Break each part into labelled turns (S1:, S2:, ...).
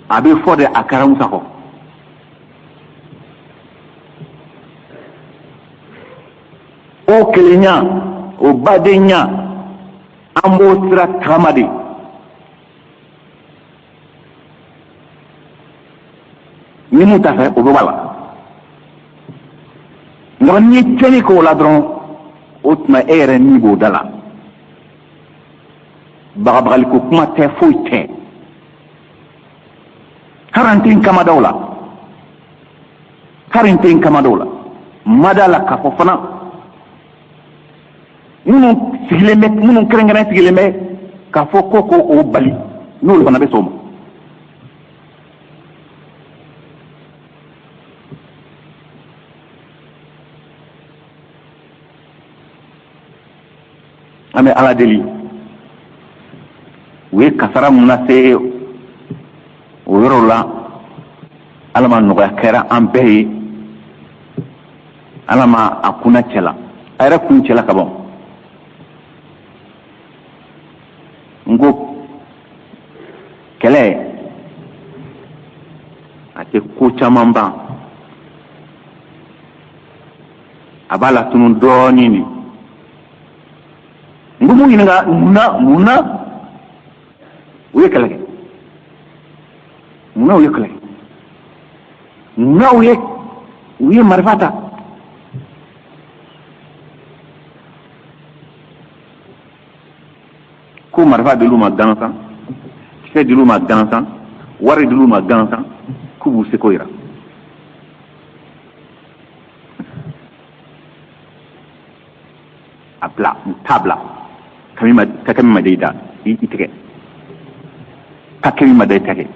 S1: A bɛ fɔ de a kɛra Musa kɔ. O kelenya, o badenya, an b'o sira tagama de. Ni mun t'a fɛ, o bɛ bɔ a la. Nka n'i ye tiɲɛni k'o la dɔrɔn, o tuma e yɛrɛ ni b'o da la. Bagabagaliko kuma tɛ, foyi tɛ. Hari n tɛ n kama da o la, hari n tɛ n kama da o la. N ma da la k'a fɔ fana minnu sigilen bɛ, minnu kɛrɛnkɛrɛn sigilen bɛ k'a fɔ ko k'o bali, n'olu fana bɛ sɔn o ma. An bɛ Ala deli, u ye kasara mun lase o yɔrɔ la, Ala ma nɔgɔya kɛra an bɛɛ ye. Ala ma a kunna cɛ la, a yɛrɛ kun cɛla ka bɔ. N ko kɛlɛ a tɛ ko caman ban, a b'a latunu dɔɔnin de. N ko m'u ɲininka mun na, mun na u ye kɛlɛ kɛ, mun na u ye kɛlɛ kɛ, mun na u ye marifa ta. Ko marifa dil'u ma gansan, kisɛ dil'u ma gansan, wari dil'u ma gansan, k'u b'u seko yira. A bila, n t'a bila. Kami ma ka kɛ min ma da i da i tigɛ, ka kɛ min ma da i tɛgɛ.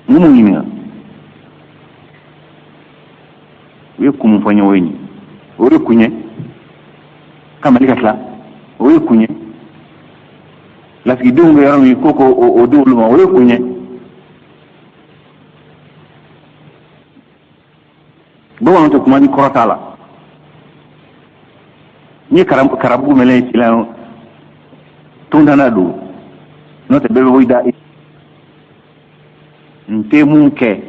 S1: N m'u ɲininka, u ye kun mun fɔ n ye, o ye nin ye. O de kun ye ka Mali ka tila, o ye kun ye lasigidenw bɛ yɔrɔ min ko ko o di olu ma, o ye kun ye. Bamananw tɛ kuma ni kɔrɔ t'a la. N ye karabugu mɛlɛn ci la, tontana don, n'o tɛ bɛɛ bɛ bɔ i da. N tɛ mun kɛ,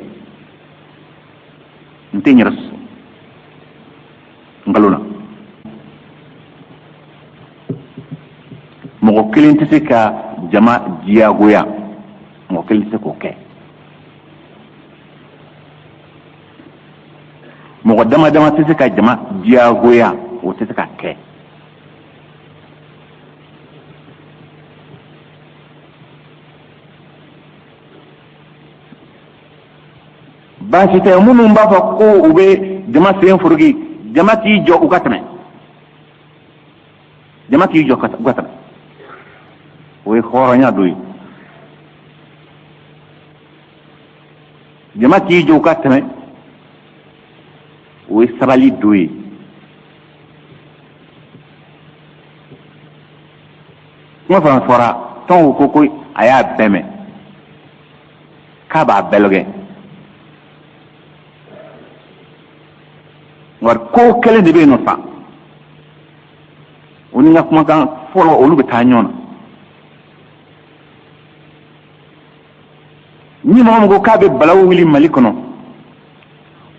S1: n tɛ n yɛrɛ sɔsɔ nkalon na. Mɔgɔ kelen tɛ se ka jama diyagoya, mɔgɔ kelen tɛ se k'o kɛ. Mɔgɔ dama dama tɛ se ka jama diyagoya, o tɛ se ka kɛ. Baasi tɛ minnu b'a fɔ ko u bɛ jama sen foroki, jama k'i jɔ u ka tɛmɛ, jama k'i jɔ u ka tɛmɛ, o ye hɔrɔnya dɔ ye. Jama k'i jɔ u ka tɛmɛ, o ye sabali dɔ ye. Kuma fana fɔra, tɔnw ko ko a y'a bɛɛ mɛn, k'a b'a bɛɛ lɔgɛ. Nka ko kelen de bɛ yen nɔ sa, o ni n ka kumakan fɔlɔ, olu bɛ taa ɲɔgɔn na. Ni mɔgɔ min ko k'a bɛ balawu wuli Mali kɔnɔ,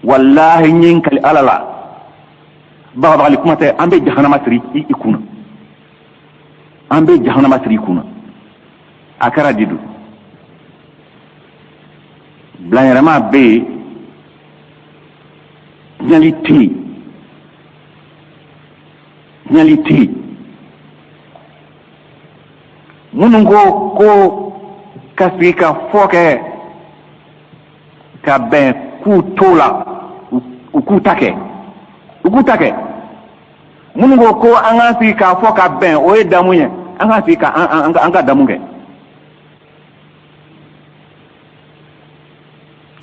S1: walahi, n ye n kali Ala la, bagabagali kuma tɛ, an bɛ jahanama siri i kun na, an bɛ jahanama siri i kun na. A kɛra di dun? Bilanyɛrɛma bɛ yen, tiɲɛli tɛ yen, tiɲɛli tɛ yen. Minnu ko ko ka sigi ka fɔ kɛ ka bɛn, k'u t'o la, u k'u ta kɛ, u k'u ta kɛ. Minnu ko ko an k'an sigi k'a fɔ ka bɛn, o ye damu ye, an k'an sigi ka an ka damu kɛ.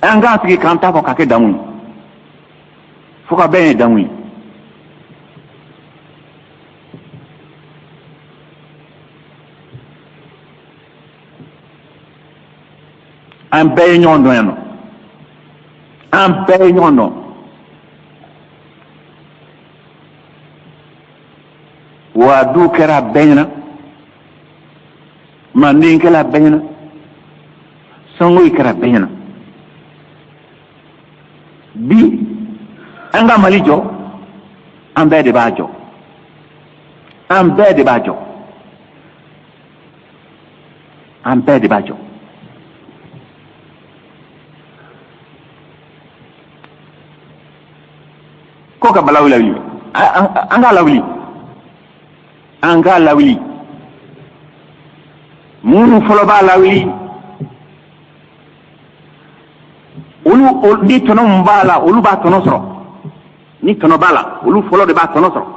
S1: An k'an sigi k'an ta fɔ k'a kɛ damu ye, fo ka bɛn ye damu ye. An bɛɛ ye ɲɔgɔn dɔn yan nɔ, an bɛɛ ye ɲɔgɔn dɔn. Wa du kɛra bɛɛ ɲɛna. Manden kɛla bɛɛ ɲɛna, Sɔngoyi kɛra bɛɛ ɲɛna. Bi an ka Mali jɔ, an bɛɛ de b'a jɔ, an bɛɛ de b'a jɔ, an bɛɛ de b'a jɔ. Ko ka balawu lawuli, an k'a lawuli, an k'a lawuli. Minnu fɔlɔ b'a lawuli, olu ni tɔnɔ min b'a la, olu b'a tɔnɔ sɔrɔ. Ni tɔnɔ b'a la, olu fɔlɔ de b'a tɔnɔ sɔrɔ.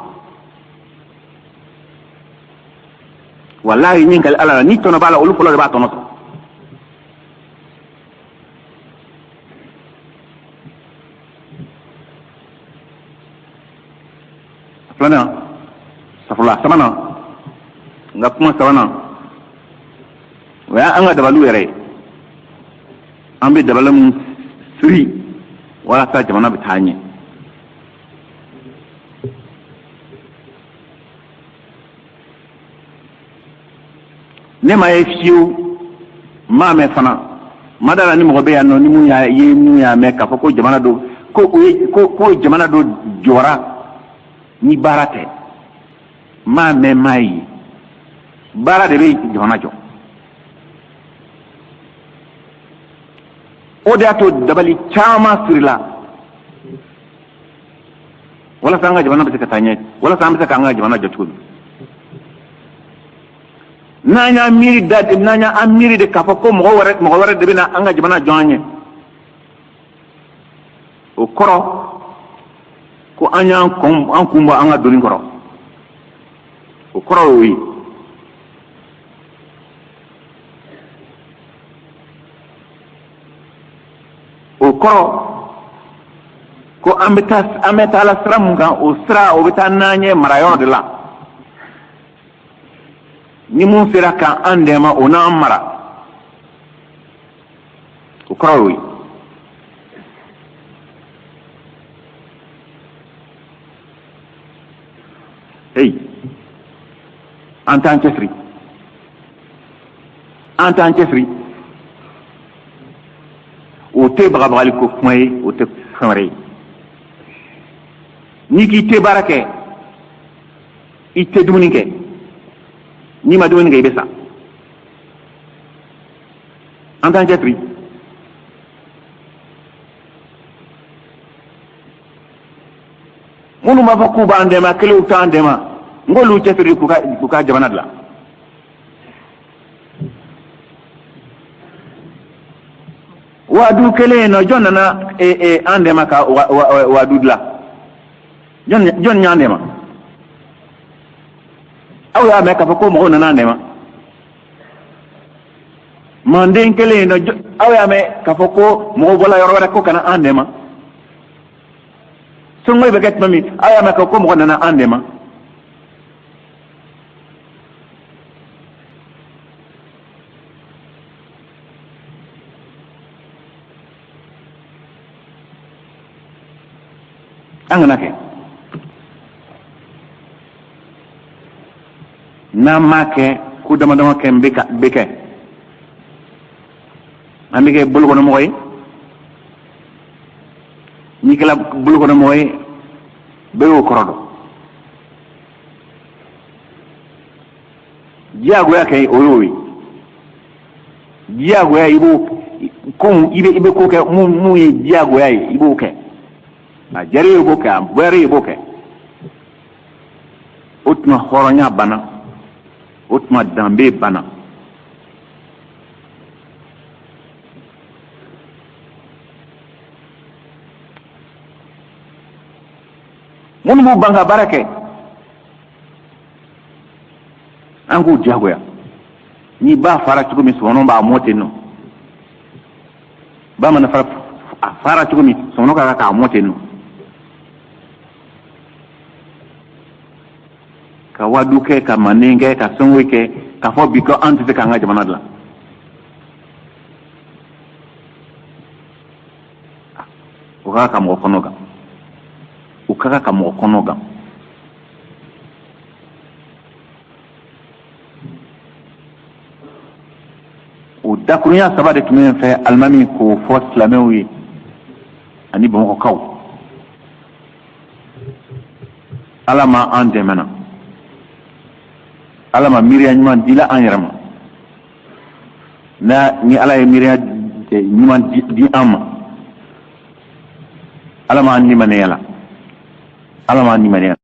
S1: Walahi, min kali Ala la, ni tɔnɔ b'a la, olu fɔlɔ de b'a tɔnɔ sɔrɔ. Filanan, safurula, sabanan, n ka kuma sabanan, o y'an ka dabaliw yɛrɛ ye. An bɛ dabali min siri walasa jamana bɛ taa ɲɛ. Ne ma ye fiyewu, n m'a mɛn fana, ma da la ni mɔgɔ bɛ yan nɔ ni mun y'a ye, mun y'a mɛn k'a fɔ ko jamana dɔ ko o ye ko jamana dɔ jɔra ni baara tɛ. N m'a mɛn, n m'a ye. Baara de bɛ jamana jɔ. O de y'a to dabali caman sirila walasa an ka jamana bɛ se ka taa ɲɛ, walasa an bɛ se k'an ka jamana jɔ cogo min. N'an y'an miiri da, n'an y'an miiri de k'a fɔ ko mɔgɔ wɛrɛ de bɛna an ka jamana jɔ an ye, o kɔrɔ ko an y'an kɔn an kun bɔ an ka doni kɔrɔ. O kɔrɔ y'o ye. O kɔrɔ ko an bɛ taa la sira mun kan, o sira o bɛ taa n'an ye marayɔrɔ de la. Ni mun sera ka an dɛmɛ, o n'an mara. O kɔrɔ y'o ye. Hey, an t'an cɛsiri, an t'an cɛsiri. O tɛ bagabagali ko kuma ye, o tɛ fɛn wɛrɛ ye. N'i k'i tɛ baara kɛ, i tɛ dumuni kɛ. N'i ma dumuni kɛ, i bɛ sa. An t'an cɛsiri. Minnu b'a fɔ k'u b'an dɛmɛ, kelenw t'an dɛmɛ, n k'olu cɛsiri k'u ka jamana dilan. Wadu kelen yen nɔ, jɔn nana an dɛmɛ ka wadu dilan? Jɔn y'an dɛmɛ? Aw y'a mɛn k'a fɔ ko mɔgɔw nana an dɛmɛ? Manden kelen yen nɔ, aw y'a mɛn k'a fɔ ko mɔgɔw bɔra yɔrɔ wɛrɛ ko ka na an dɛmɛ? Sɔngoyi bɛ kɛ tuma min, aw y'a mɛn k'a fɔ ko mɔgɔ nana an dɛmɛ? An kana kɛ. N'an m'a kɛ, ko dama dama kɛ bɛ ka bɛ kɛ, an bɛ kɛ bolokɔnɔmɔgɔ ye. N'i kɛra bolokɔnɔmɔgɔ ye, bɛɛ y'o kɔrɔ dɔn. Diyagoya kɛ, o y'o ye. Diyagoya, i b'o ko, i bɛ ko kɛ mun ye diyagoya ye, i b'o kɛ. A diyara i b'o kɛ, a goyara i b'o kɛ. O tuma hɔrɔnya banna, o tuma danbe banna. Minnu b'u ban ka baara kɛ, an k'u diyagoya. Ni ba fara cogo min, sɔmɔnɔ b'a mɔ ten nɔ. Ba mana fara, a fara cogo min, sɔmɔnɔ ka kan k'a mɔ ten nɔ. Ka wadu kɛ, ka manden kɛ, ka sɔngoyi kɛ, k'a fɔ bi ko an tɛ se k'an ka jamana dilan, o ka kan ka mɔgɔ kɔnɔ gan, o ka kan ka mɔgɔ kɔnɔ gan. O dakurunya saba de tun bɛ n fɛ alimami k'o fɔ silamɛw ye ani bamakɔkaw. Ala ma an dɛmɛna, Ala ma miiriya ɲuman dila an yɛrɛ ma. Na ni Ala ye miiriya ɲuman di an ma, Ala m'an limaniya la, Ala m'an limaniya.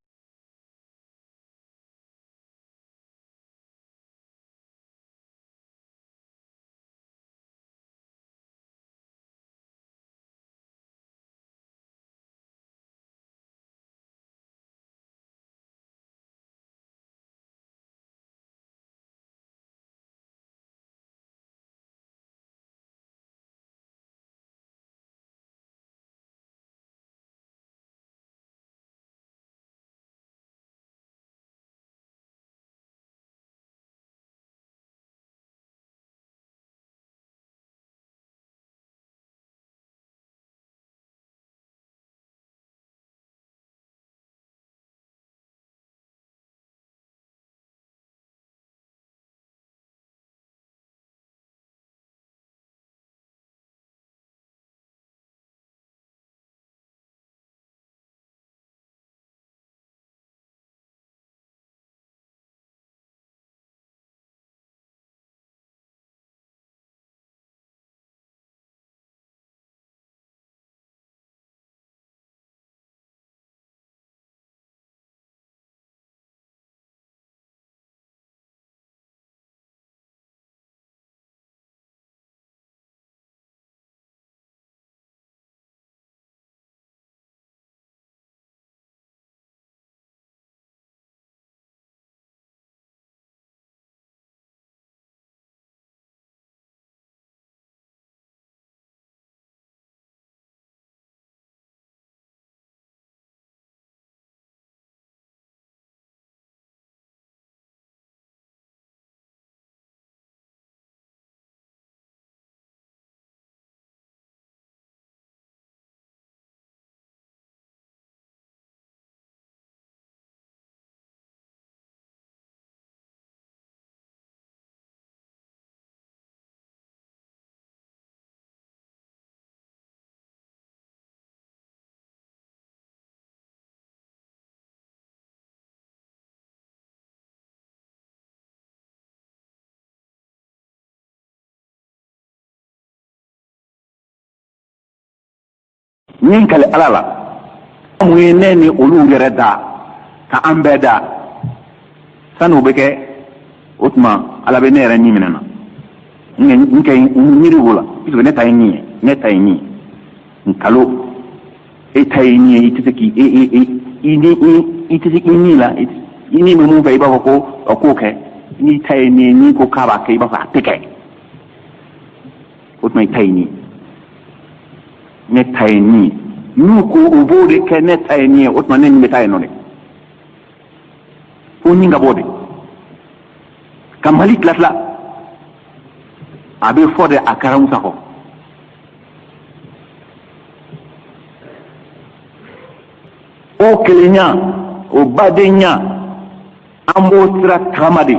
S1: N kali Ala la, mun ye ne ni olu yɛrɛ da ka an bɛɛ da sani o bɛ kɛ, o tuma Ala bɛ ne yɛrɛ ni minɛ na. N kɛ n miiri o la, puisque ne ta ye nin ye, ne ta ye nin ye. Nkalo e ta ye nin ye, i tɛ se k'i e e e i ni i tɛ se i ni la, i ni bɛ mun fɛ, i b'a fɔ ko a k'o kɛ. N'i ta ye nin ye, n'i ko k'a b'a kɛ, i b'a fɔ a tɛ kɛ. O tuma i ta ye nin ye, ne ta ye nin ye. N'u ko u b'o de kɛ, ne ta ye nin ye, o tuma ne ni bɛ taa yen nɔ dɛ. Fo ni ka bɔ de ka Mali tila tila, a bɛ fɔ de a kɛra Musa kɔ. O kelenya, o badenya, an b'o sira tagama de.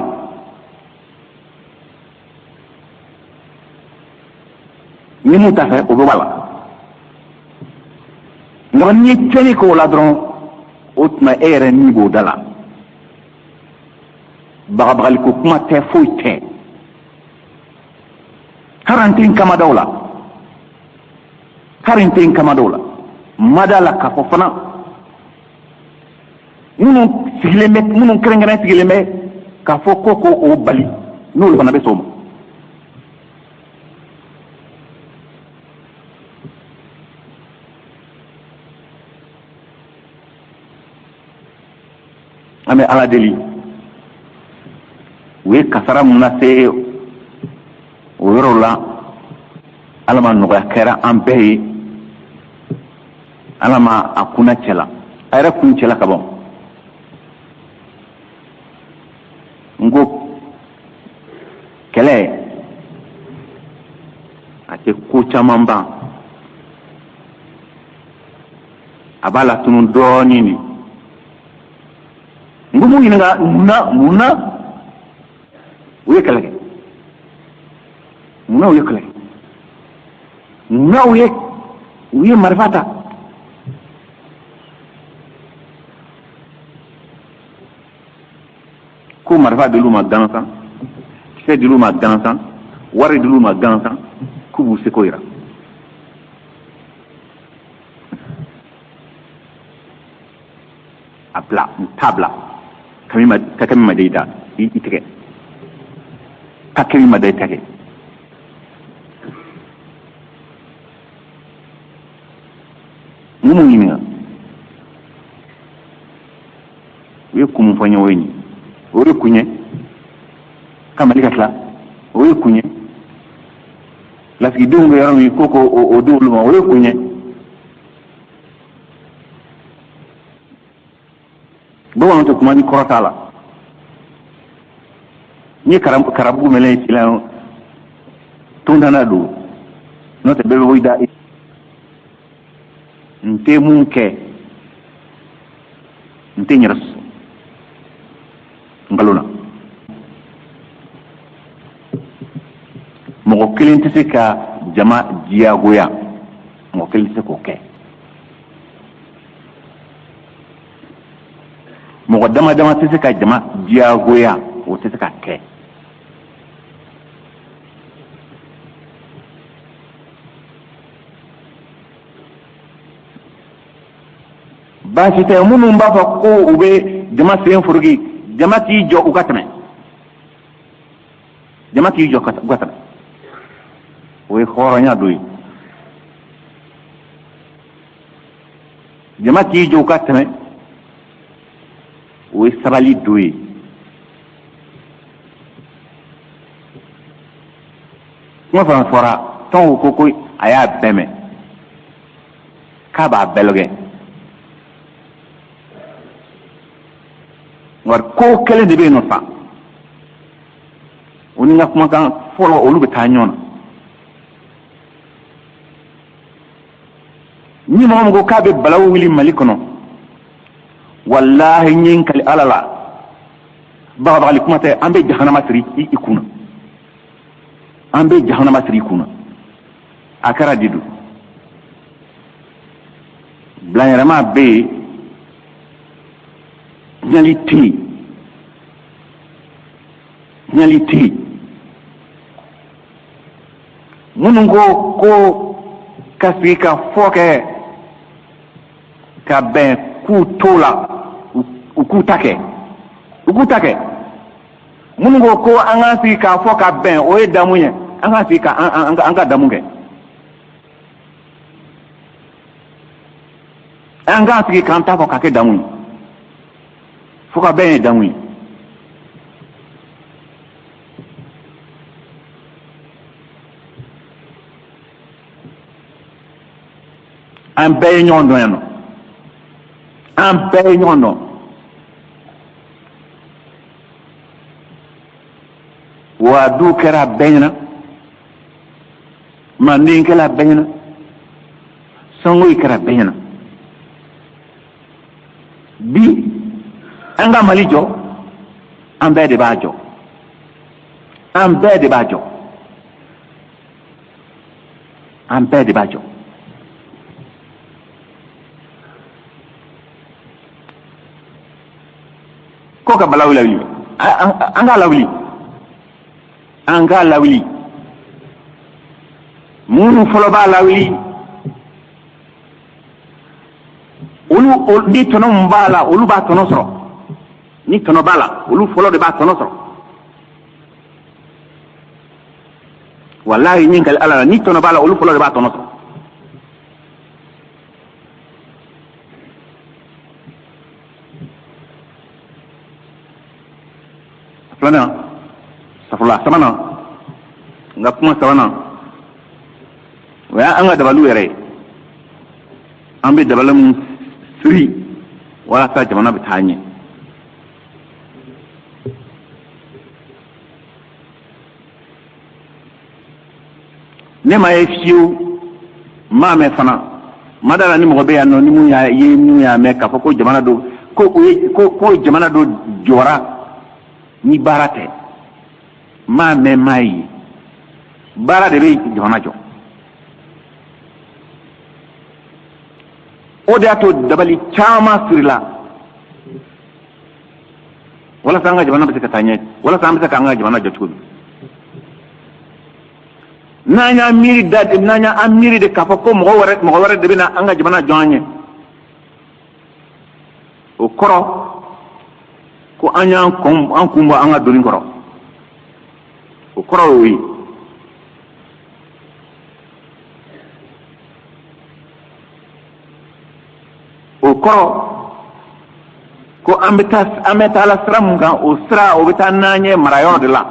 S1: Ni mun t'a fɛ, o bɛ b'a la. Nka n'i ye tiɲɛni k'o la dɔrɔn, o tuma e yɛrɛ ni b'o da la. Bagabagaliko kuma tɛ, foyi tɛ. Hari an tɛ n kama da o la, hari n tɛ n kama da o la. Ma da la k'a fɔ fana minnu sigilen bɛ, minnu kɛrɛnkɛrɛn sigilen bɛ k'a fɔ ko ko o bali, n'olu fana bɛ sɔn o ma. An bɛ Ala deli, u ye kasara mun lase o yɔrɔw la, Ala ma nɔgɔya kɛra an bɛɛ ye. Ala ma a kunna cɛ la, a yɛrɛ kun cɛ la ka bɔ. N ko kɛlɛ a tɛ ko caman ban, a b'a latunu dɔɔnin de. N ko mun ɲininka, mun na, mun na u ye kɛlɛ kɛ? Mun Munna u ye kɛlɛ kɛ? Munna u ye marifa ta? Ko marifa dil'u ma gansan, kisɛ dil'u ma gansan, wari dil'u ma gansan, k'u b'u seko yira. A bila, n t'a bila. Ka kɛ min ma da i da i tigɛ, ka kɛ min ma da i tɛgɛ. Mun m'u ɲininka? U ye kun mun fɔ n ye, o ye nin, o ye kun ye ka Mali ka tila, o ye kun ye lasigidenw bɛ yɔrɔ min ko ko o di olu ma, o ye kun ye. Bamananw tɛ kuma ni kɔrɔ t'a la. N ye karabugu mɛlɛ ye sisan tontana don, n'o tɛ bɛɛ bɛ bɔ i da. N tɛ mun kɛ, n tɛ n yɛrɛ sɔsɔ nkalon na. Mɔgɔ kelen tɛ se ka jama diyagoya, mɔgɔ kelen tɛ se k'o kɛ. Mɔgɔ dama dama tɛ se ka jama diyagoya, o tɛ se ka kɛ. Baasi tɛ. Minnu b'a fɔ ko u bɛ jama sen foroki, jama k'i jɔ u ka tɛmɛ, jama k'i jɔ u ka tɛmɛ, o ye hɔrɔnya dɔ ye. Jama k'i jɔ u ka tɛmɛ, o ye sabali dɔ ye. Kuma fana fɔra, tɔn ko ko a y'a bɛɛ mɛn, k'a b'a bɛɛ lajɛ. Nka ko kelen de bɛ yen nɔ sa, o ni n ka kumakan fɔlɔ, olu bɛ taa ɲɔgɔn na. Ni mɔgɔ min ko k'a bɛ balawu wuli Mali kɔnɔ, walahi, n ye n kali Ala la, bagabagali kuma tɛ, an bɛ jahanama siri i kun na, an bɛ jahanama siri i kun na. A kɛra di don bilanyɛrɛma bɛ yen, tiɲɛli tɛ yen, tiɲɛli tɛ yen. Minnu ko ko ka sigi ka fɔ kɛ ka bɛn, k'u t'o la, u k'u ta kɛ, u k'u ta kɛ. Minnu ko ko an k'an sigi k'a fɔ ka bɛn, o ye damu ye, an k'an sigi ka an ka damu kɛ. An k'an sigi k'an ta fɔ k'a kɛ damu ye, fo ka bɛn ye damu ye. An bɛɛ ye ɲɔgɔn dɔn yan nɔ, an bɛɛ ye ɲɔgɔn dɔn. Wa du kɛra bɛɛ ɲɛna, manden kɛra bɛɛ ɲɛna, sangoyi kɛra bɛɛ ɲɛna. Bi an ka Mali jɔ, an bɛɛ de b'a jɔ, an bɛɛ de b'a jɔ, an bɛɛ de b'a jɔ. Ko ka balawu lawuli, an k'a lawuli, an k'a lawuli. Minnu fɔlɔ b'a lawuli, olu ni tɔnɔ min b'a la, olu b'a tɔnɔ sɔrɔ. Ni tɔnɔ b'a la, olu fɔlɔ de b'a tɔnɔ sɔrɔ. Walahi, n kali Ala la, ni tɔnɔ b'a la, olu fɔlɔ de b'a tɔnɔ sɔrɔ. Filanan, safurula, sabanan, n ka kuma sabanan, o y'an ka dabaliw yɛrɛ ye. An bɛ dabali min siri walasa jamana bɛ taa ɲɛ. Ne ma ye fiyewu, n m'a mɛn fana, ma da la ni mɔgɔ bɛ yan nɔ ni mun y'a ye, mun y'a mɛn k'a fɔ ko jamana dɔ ko o ye ko jamana dɔ jɔra ni baara tɛ. N m'a mɛn, m'a ye. Baara de bɛ jamana jɔ. O de y'a to dabali caman sirila walasa an ka jamana bɛ se ka taa ɲɛ, walasa an bɛ se k'an ka jamana jɔ cogo min. N'an y'an miiri da, n'an y'an miiri de k'a fɔ ko mɔgɔ wɛrɛ de bɛna an ka jamana jɔ an ye, o kɔrɔ ko an y'an kɔn an kun bɔ an ka doni kɔrɔ. O kɔrɔ y'o ye. O kɔrɔ ko an bɛ taa la sira mun kan, o sira o bɛ taa n'an ye marayɔrɔ de la.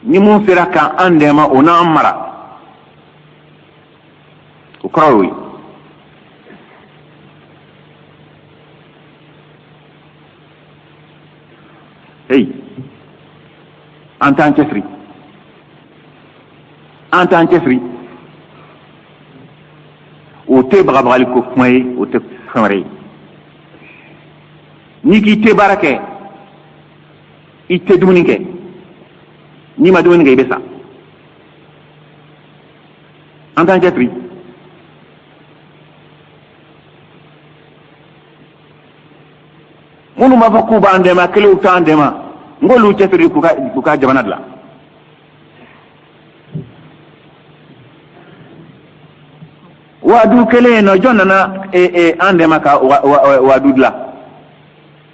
S1: Ni mun sera ka an dɛmɛ, o n'an mara. O kɔrɔ y'o ye. Hey, an t'an cɛsiri, an t'an cɛsiri. O tɛ bagabagali ko kuma ye, o tɛ fɛn wɛrɛ ye. N'i k'i tɛ baara kɛ, i tɛ dumuni kɛ. N'i ma dumuni kɛ, i bɛ sa. An t'an cɛsiri. Minnu b'a fɔ k'u b'an dɛmɛ, kelenw t'an dɛmɛ, n k'olu cɛsiri k'u ka jamana dilan. Wadu kelen yen nɔ, jɔn nana an dɛmɛ ka wadu dilan?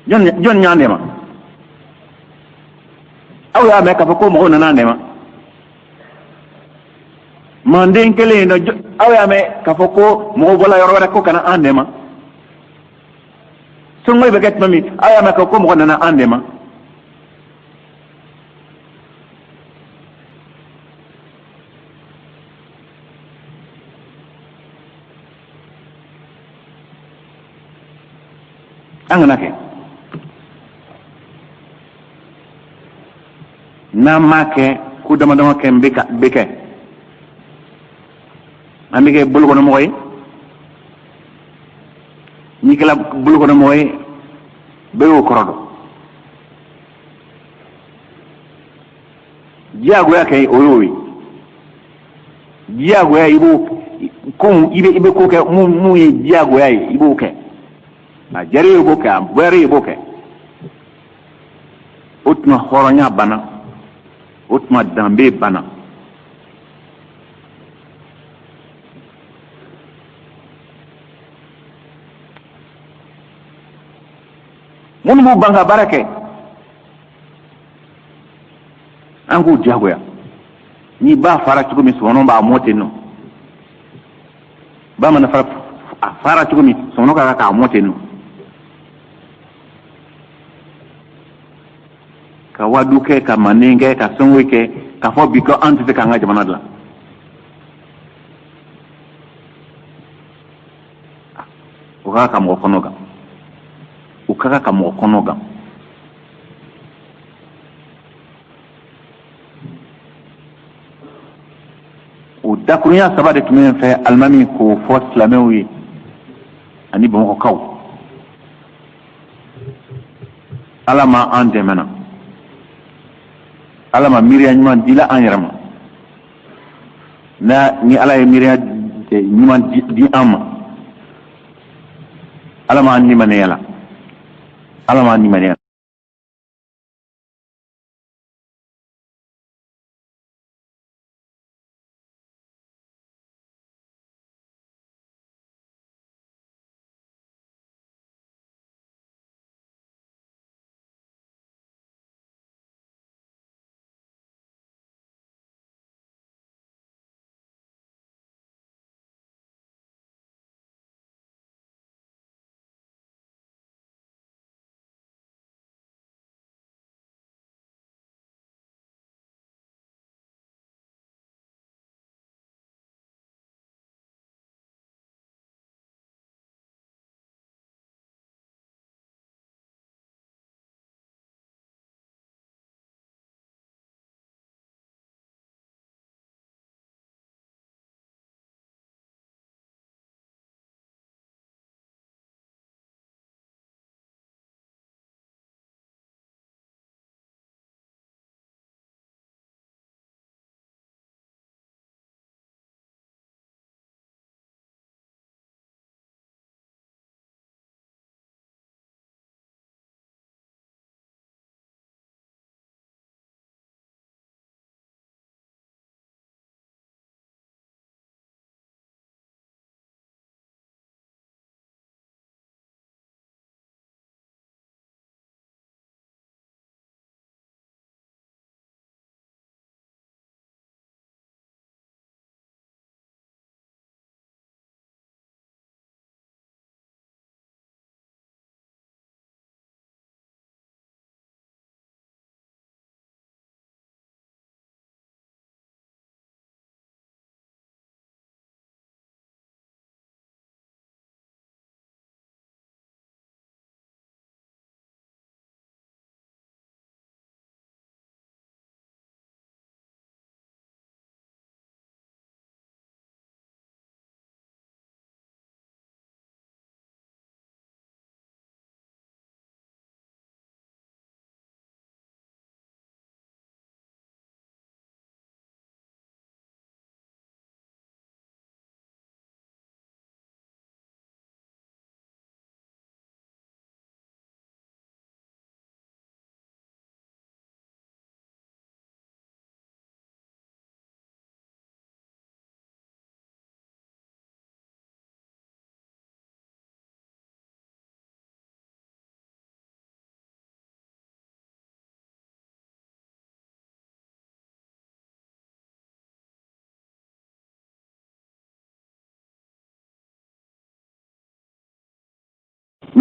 S1: Jɔn y'an dɛmɛ? Aw y'a mɛn k'a fɔ ko mɔgɔw nana an dɛmɛ? Manden kelen yen nɔ, aw y'a mɛn k'a fɔ ko mɔgɔw bɔla yɔrɔ wɛrɛ ko ka na an dɛmɛ? Sɔngɔ bɛ kɛ tuma min, aw y'a mɛn k'a fɔ ko mɔgɔ nana an dɛmɛ? An kana kɛ. N'an m'a kɛ, ko dama dama kɛ bɛ ka bɛ kɛ, an bɛ kɛ bolokɔnɔmɔgɔ ye. N'i kɛra bolokɔnɔmɔgɔ ye, bɛɛ y'o kɔrɔ dɔn. Diyagoya kɛ, o y'o ye. Diyagoya, i b'o ko, i bɛ ko kɛ mun ye diyagoya ye, i b'o kɛ. A diyara i ye, i b'o kɛ. A goyara i ye, i b'o kɛ. O tuma hɔrɔnya banna, o tuma danbe banna. Minnu b'u ban ka baara kɛ, an k'u diyagoya. Ni ba fara cogo min, sɔmɔnɔ b'a mɔ ten nɔ. Ba mana fara, a fara cogo min, sɔmɔnɔ ka kan k'a mɔ ten nɔ. Ka wadu kɛ, ka manden kɛ, ka sɔngo kɛ, k'a fɔ bi ko an tɛ se k'an ka jamana dilan, o ka kan ka mɔgɔ kɔnɔ gan, o ka kan ka mɔgɔ kɔnɔ gan. O dakurunya saba de tun bɛ n fɛ, alimami, k'o fɔ silamɛw ye ani bamakɔkaw. Ala ma an dɛmɛna, Ala ma miiriya ɲuman dila an yɛrɛ ma. Na ni Ala ye miiriya ɲuman di an ma, Ala ma an limaniya la, Ala ma an limaniya.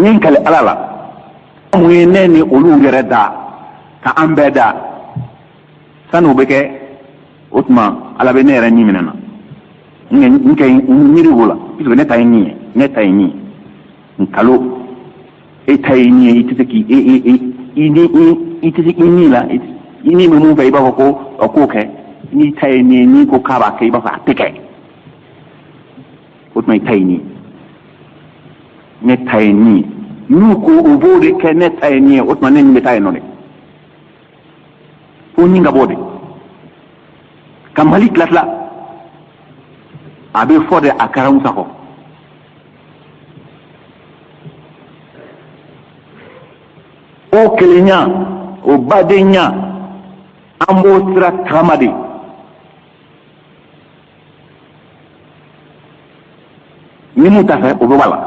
S1: N ye n kali Ala la, mun ye ne ni olu yɛrɛ da ka an bɛɛ da sani o bɛ kɛ, o tuma Ala bɛ ne yɛrɛ ni minɛ na. N kɛ n miiri o la, puisque ne ta ye nin ye, ne ta ye nin ye. Nkalo e ta ye nin ye, i tɛ se k'i e e i ni i tɛ se i ni la, i ni bɛ mun fɛ, i b'a fɔ ko o k'o kɛ. N'i ta ye nin ye, n'i ko k'a b'a kɛ, i b'a fɔ a tɛ kɛ. O tuma i ta ye nin ye, ne ta ye nin ye. N'u ko u b'o de kɛ, ne ta ye nin ye, o tuma ne ni bɛ taa yen nɔ dɛ, fo ni ka bɔ de ka Mali tila tila. A bɛ fɔ de a kɛra Musa kɔ. O kelenya, o badenya, an b'o sira tagama de. Ni mun t'a fɛ, o bɛ bɔ a la.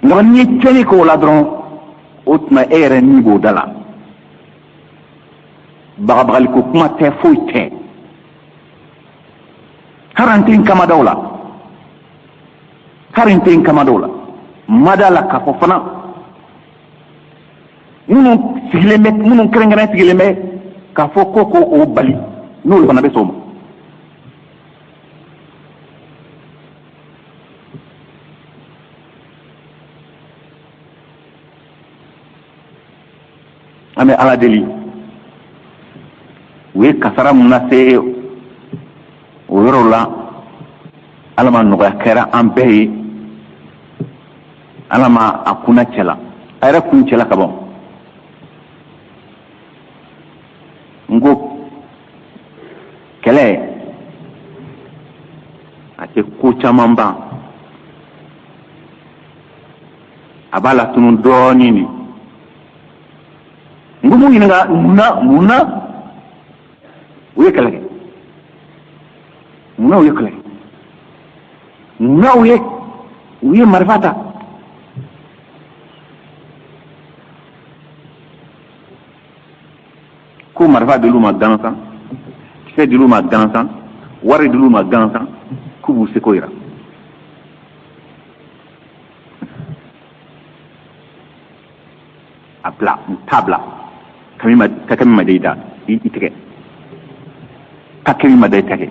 S1: Nka n'i ye tiɲɛni k'o la dɔrɔn, o tuma e yɛrɛ ni b'o da la. Bagabagaliko kuma tɛ, foyi tɛ. Hari n tɛ n kama da o la, hari n tɛ n kama da o la. N ma da la k'a fɔ fana minnu sigilen bɛ, minnu kɛrɛnkɛrɛn sigilen bɛ k'a fɔ ko o bali, n'olu fana bɛ sɔn o ma. An bɛ Ala deli, u ye kasara mun lase o yɔrɔw la, Ala ma nɔgɔya kɛra an bɛɛ ye, Ala ma a kunna cɛla, a yɛrɛ kun cɛla ka bɔ. N ko kɛlɛ a tɛ ko caman ban, a b'a latunu dɔɔnin de. N ko mun ɲininka, munna, munna u ye kɛlɛ kɛ? Munna u ye kɛlɛ kɛ? Munna u ye marifa ta? Ko marifa dil'u ma gansan, kisɛ dil'u ma gansan, wari dil'u ma gansan, k'u b'u seko yira. A bila, n t'a bila. Kami ma ka kɛ min ma da i da i tigɛ, ka kɛ min ma da i tɛgɛ.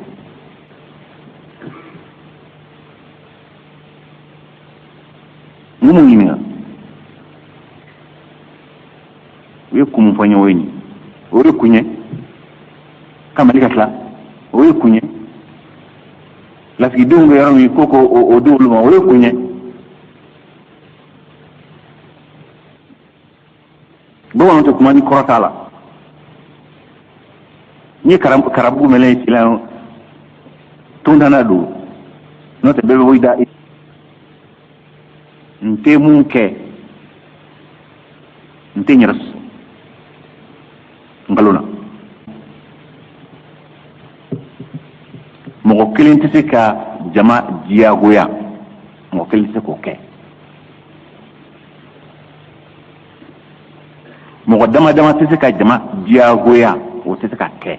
S1: N ko mun ɲininka, u ye kun mun fɔ n ye, o ye nin, o ye kun ye ka Mali ka tila, o ye kun ye lasigidenw bɛ yɔrɔ min ko o di olu ma, o ye kun ye. Bamananw tɛ kuma ni kɔrɔ t'a la. N'i ye karabugu mɛlɛn i la, tontana don, n'o tɛ bɛɛ bɛ bɔ i da. N tɛ mun kɛ, n tɛ n yɛrɛ sɔsɔ nkalon na. Mɔgɔ kelen tɛ se ka jama diyagoya, mɔgɔ kelen tɛ se k'o kɛ. Mɔgɔ dama dama tɛ se ka jama diyagoya, o tɛ se ka kɛ.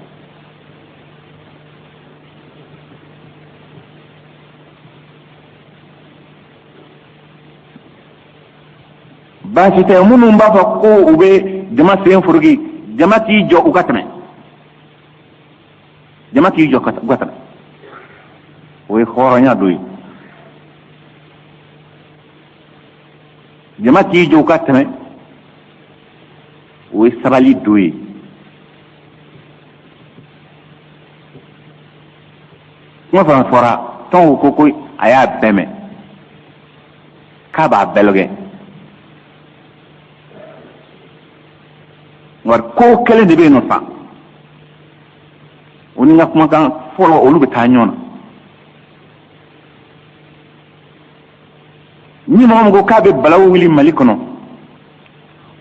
S1: Baasi tɛ minnu b'a fɔ ko u bɛ jama sen foroki, jama k'i jɔ u ka tɛmɛ, jama k'i jɔ u ka tɛmɛ, o ye hɔrɔnya dɔ ye. Jama k'i jɔ u ka tɛmɛ, o ye sabali dɔ ye. Kuma fana fɔra, tɔnw ko ko a y'a bɛɛ mɛn, k'a b'a bɛɛ lɔgɛ. Nka ko kelen de bɛ yen nɔ sa, o ni n ka kumakan fɔlɔ, olu bɛ taa ɲɔgɔn na. Ni mɔgɔ min ko k'a bɛ balawu wuli Mali kɔnɔ,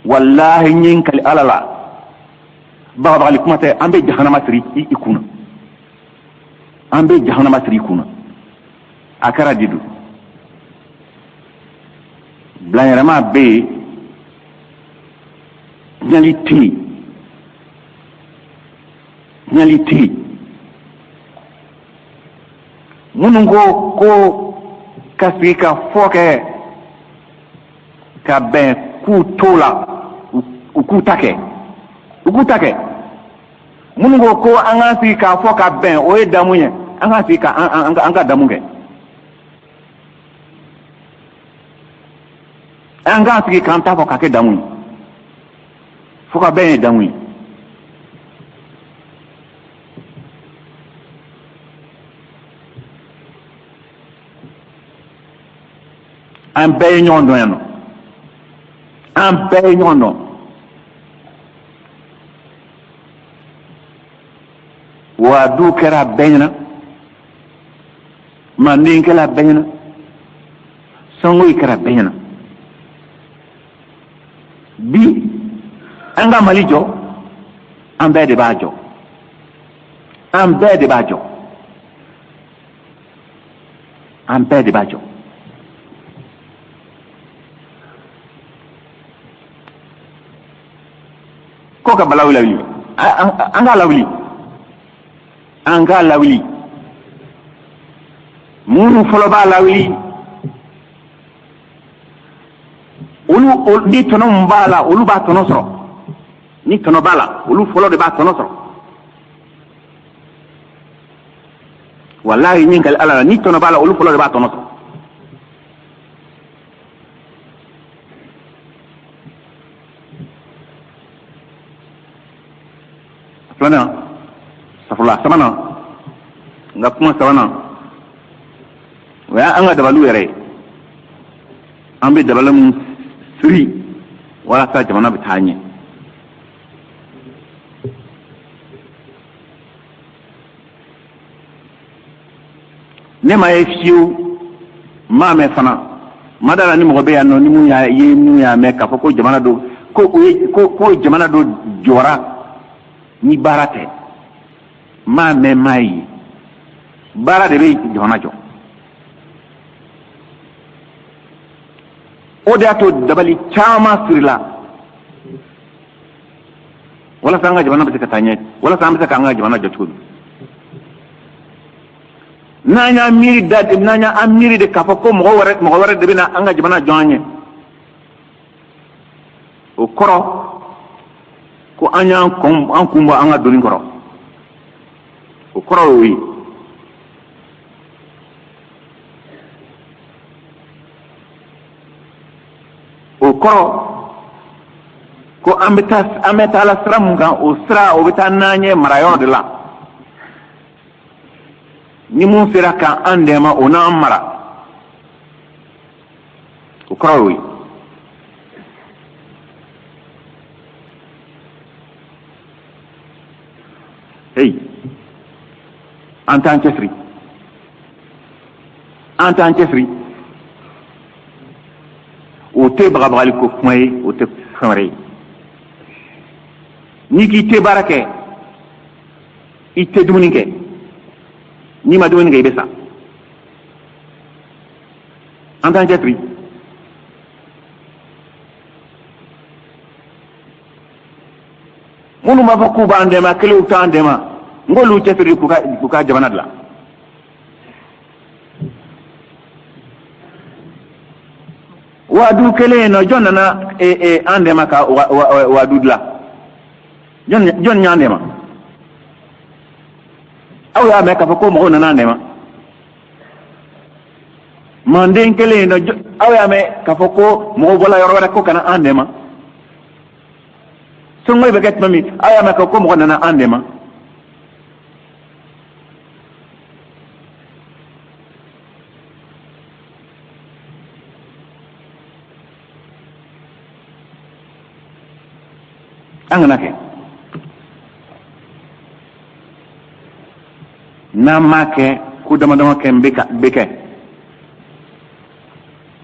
S1: walahi n ye n kali Ala la, bagabagali kuma tɛ, an bɛ jahanama siri i kun na, an bɛ jahanama siri i kun na. A kɛra di dun? Bilanyɛrɛma bɛ yen, tiɲɛli tɛ yen, tiɲɛli tɛ yen. Minnu ko ko ka sigi ka fɔ kɛ ka bɛn k'u t'o la, u k'u ta kɛ, u k'u ta kɛ. Minnu ko ko an k'an sigi k'a fɔ ka bɛn, o ye damu ye, an k'an sigi ka an ka damu kɛ. An k'an sigi k'an ta fɔ k'a kɛ damu ye. Fo ka bɛn ye damu ye. An bɛɛ ye ɲɔgɔn dɔn yan nɔ, an bɛɛ ye ɲɔgɔn dɔn. Wadu kɛra bɛɛ ɲɛna, manden kɛra bɛɛ ɲɛna, sangoyi kɛra bɛɛ ɲɛna. Bi an ka Mali jɔ, an bɛɛ de b'a jɔ, an bɛɛ de b'a jɔ, an bɛɛ de b'a jɔ. Ko ka balawu lawuli, an k'a lawuli, an k'a lawuli. Minnu fɔlɔ b'a lawuli, olu ni tɔnɔ min b'a la, olu b'a tɔnɔ sɔrɔ. Ni tɔnɔ b'a la, olu fɔlɔ de b'a tɔnɔ sɔrɔ. Walahi, n kali Ala la, ni tɔnɔ b'a la, olu fɔlɔ de b'a tɔnɔ sɔrɔ. Filanan, safurula, sabanan, n ka kuma sabanan, o y'an ka dabaliw yɛrɛ ye. An bɛ dabali min siri walasa jamana bɛ taa ɲɛ. Ne ma ye fiyewu, n m'a mɛn fana, ma da la ni mɔgɔ bɛ yan nɔ ni mun y'a ye, mun y'a mɛn k'a fɔ ko jamana dɔ ko o ye ko jamana dɔ jɔra ni baara tɛ. N m'a mɛn, n m'a ye. Baara de bɛ jamana jɔ. O de y'a to dabali caman sirila walasa an ka jamana bɛ se ka taa ɲɛ, walasa an bɛ se k'an ka jamana jɔ cogo min. N'an y'an miiri da, n'an y'an miiri de k'a fɔ ko mɔgɔ wɛrɛ de bɛna an ka jamana jɔ an ye, o kɔrɔ ko an y'an kɔn an kun bɔ an ka doni kɔrɔ. O kɔrɔ y'o ye. O kɔrɔ ko an bɛ taa la sira mun kan, o sira o bɛ taa n'an ye marayɔrɔ de la. Ni mun sera ka an dɛmɛ, o n'an mara. O kɔrɔ y'o ye. Hey, an t'an cɛsiri, an t'an cɛsiri. O tɛ bagabagali ko kuma ye, o tɛ fɛn wɛrɛ ye. N'i k'i tɛ baara kɛ, i tɛ dumuni kɛ. N'i ma dumuni kɛ, i bɛ sa. An t'an cɛsiri. Minnu b'a fɔ k'u b'an dɛmɛ, kelenw t'an dɛmɛ, n k'olu cɛsiri k'u ka jamana dilan. Wadu kelen yen nɔ, jɔn nana an dɛmɛ ka wadu dilan? Jɔn y'an dɛmɛ? Aw y'a mɛn k'a fɔ ko mɔgɔw nana an dɛmɛ? Manden kelen yen nɔ, aw y'a mɛn k'a fɔ ko mɔgɔw bɔra yɔrɔ wɛrɛ ko ka na an dɛmɛ? Sɔngɔ bɛ kɛ tuma min, aw y'a mɛn k'a fɔ ko mɔgɔ nana an dɛmɛ? An kana kɛ. N'an m'a kɛ, ko dama dama kɛ bɛ ka bɛ kɛ,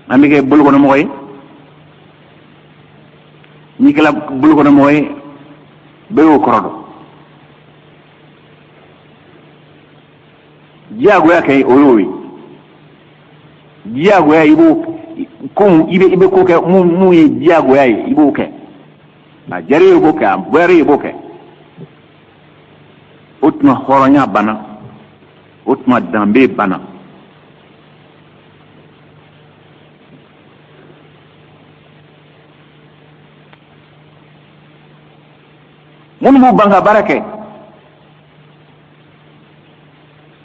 S1: an bɛ kɛ bolokɔnɔmɔgɔ ye. N'i kɛra bolokɔnɔmɔgɔ ye, bɛɛ y'o kɔrɔ dɔn. Diyagoya kɛ, o y'o ye. Diyagoya, i b'o ko, i bɛ ko kɛ mun ye diyagoya ye, i b'o kɛ. A diyara i b'o kɛ, a goyara i b'o kɛ. O tuma hɔrɔnya banna, o tuma danbe banna. Minnu b'u ban ka baara kɛ,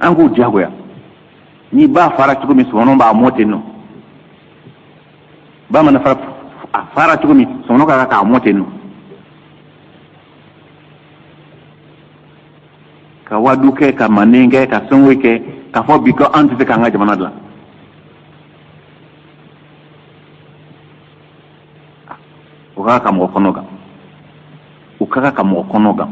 S1: an k'u diyagoya. Ni ba fara cogo min, sɔmɔnɔ b'a mɔ ten nɔ. Ba mana fara, a fara cogo min, sɔmɔnɔ ka kan k'a mɔ ten nɔ. Ka wadu kɛ, ka manden kɛ, ka sɔngoyi kɛ, k'a fɔ bi ko an tɛ se k'an ka jamana dilan. O ka kan ka mɔgɔ kɔnɔ gan, o ka kan ka mɔgɔ kɔnɔ gan.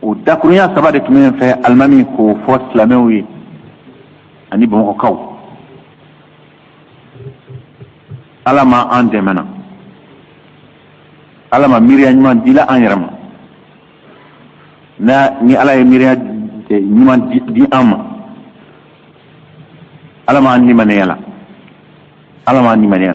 S1: O dakurunya saba de tun bɛ n fɛ, alimami, k'o fɔ silamɛw ye ani bamakɔkaw. Ala ma an dɛmɛna, Ala ma miiriya ɲuman dila an yɛrɛ ma. Na ni Ala ye miiriya ɲuman di an ma, Ala m'an limaniya la, Ala m'an limaniya.